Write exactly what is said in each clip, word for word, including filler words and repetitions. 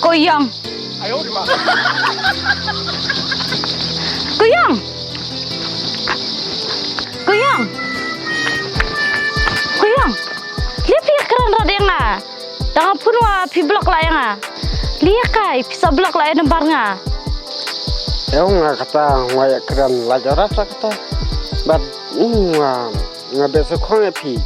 Ko Ïong. Ko Ïong. Ko Ïong. Ko Ïong. Lei phi ïakren rat ïa nga. Tang pun wa phi block la ïa nga. Lei kai phi sa block la ïa number nga. Ïa nga kata nga ïakren la jara sa kata. Bad mm, nga nga beh sa khong ïa phi.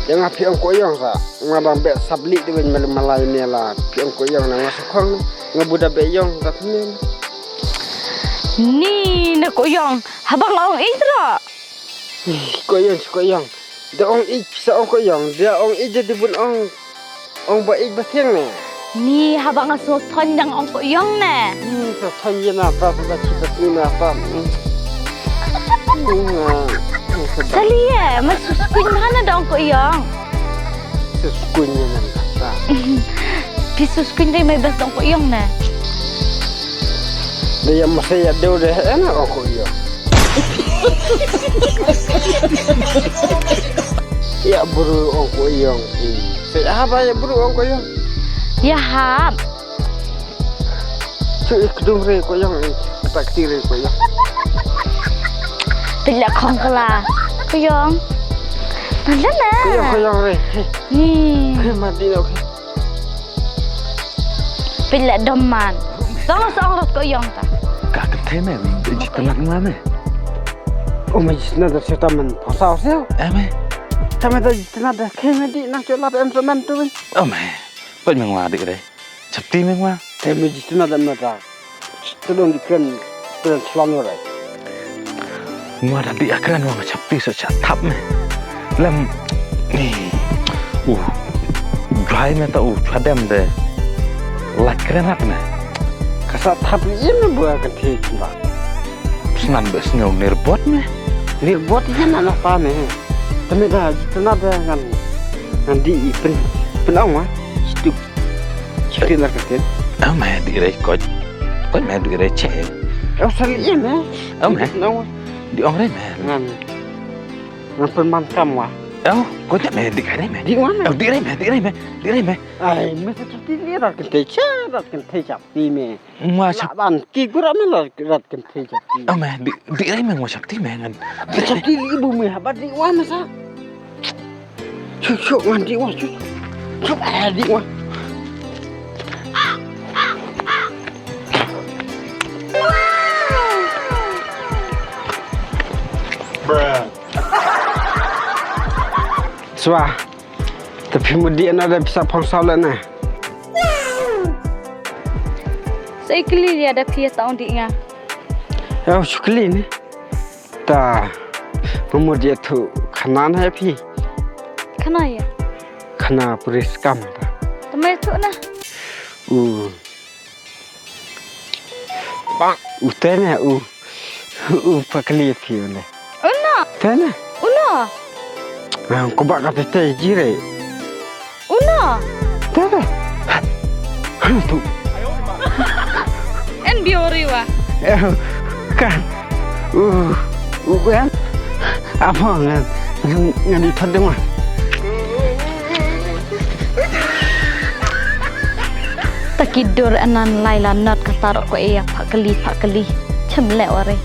Ïa nga phi ong ko Ïong sa. Nga dang beh sap lih de wen malum malai ne la phi ong ko Ïong na nga sa khong ne. Nga buda beh Ïong da phi ne. Ni na ko Ïong haba nga ong ih tro. Ko Ïong ko Ïong. Da ong ih sa ong ko Ïong da ong ih jadi bun ong. Ong ba ik ba thiang ne. Ni haba nga sngewthuh dang ong ko Ïong ne. Ni sa thon ye na ta sa da chi ta ni na ta. Sali ye ma suskuin hana dang ko Ïong. Suskuin ye na ta. Pi suskuin dai mai bas dang ko Ïong ne. Da ya masa ya deu de ena ong ko Ïong. Ya bru ong ko Ïong. Seh haba ya bru ong ko Ïong. Ya hap. Chu ik dum re ko Ïong. Tak ti re ko Ïong. Pila khong kala. Ko Ïong. Nala na. Ko Ïong ko Ïong re. Ni. Ke mati no ke. Pila dom man. Song song rot ko Ïong ta. Ka kan thai me. Ji tenat ngla me. O me ji tenat da seta men. Pasal sel. Eh me. Tama da ji tenat da ke me di nang chola em semen tu. O me. Poi mengwa dik re. Chapti mengwa. Te me ji tuna da mata. Te don di kren kren slan wa rai. Ngwa da di akren wa chapti so cha thap me. Lem ni. U. Jwai me ta u chadem de. Lak kren hak me. Ka sa thap ye me bua kan the chumba. Snan be snew nirbot me. Nirbot ye na na pa me. Te me da ji tuna da ngan ngan di i pen pen ong wa. Stuk. Chicken la katin. Ame di re koj. Koj me di re che. Au sali ame. Ame. No. Di ong re me. Ngan. Ngan pun man kam wa. Au koj me di re me. Di wan. Au di re me di re me di re me. Ai me sa chapti li rat kente che rat kente chapti me. Ngwa chap. Ban ki gura me rat kente chapti. Ame di di re me ngwa chapti me ngan. Chapti li bu me haba di wan sa. Chuk chuk ngan di wa chuk. Chuk eh di wa. Swa. Tapi mudi ana da bisa pang saw la na. Sai kli ya da phi ta ong di nga. Ya chukli ni. Ta. Umur dia tu kanan hai phi. Kana ya. Kana puris kam ta. Tama tu na. U. Bang. U tena u. U pakli phi ule. Una. Tena. Una. Ko ba ka te jire. Una. Tena. Tu. En biori wa. Ka. U u ya. Apa ngan ngan di thad ma. Ta ki dur anan lai la not ka tar ko e ya phakali phakali. Chem le ware.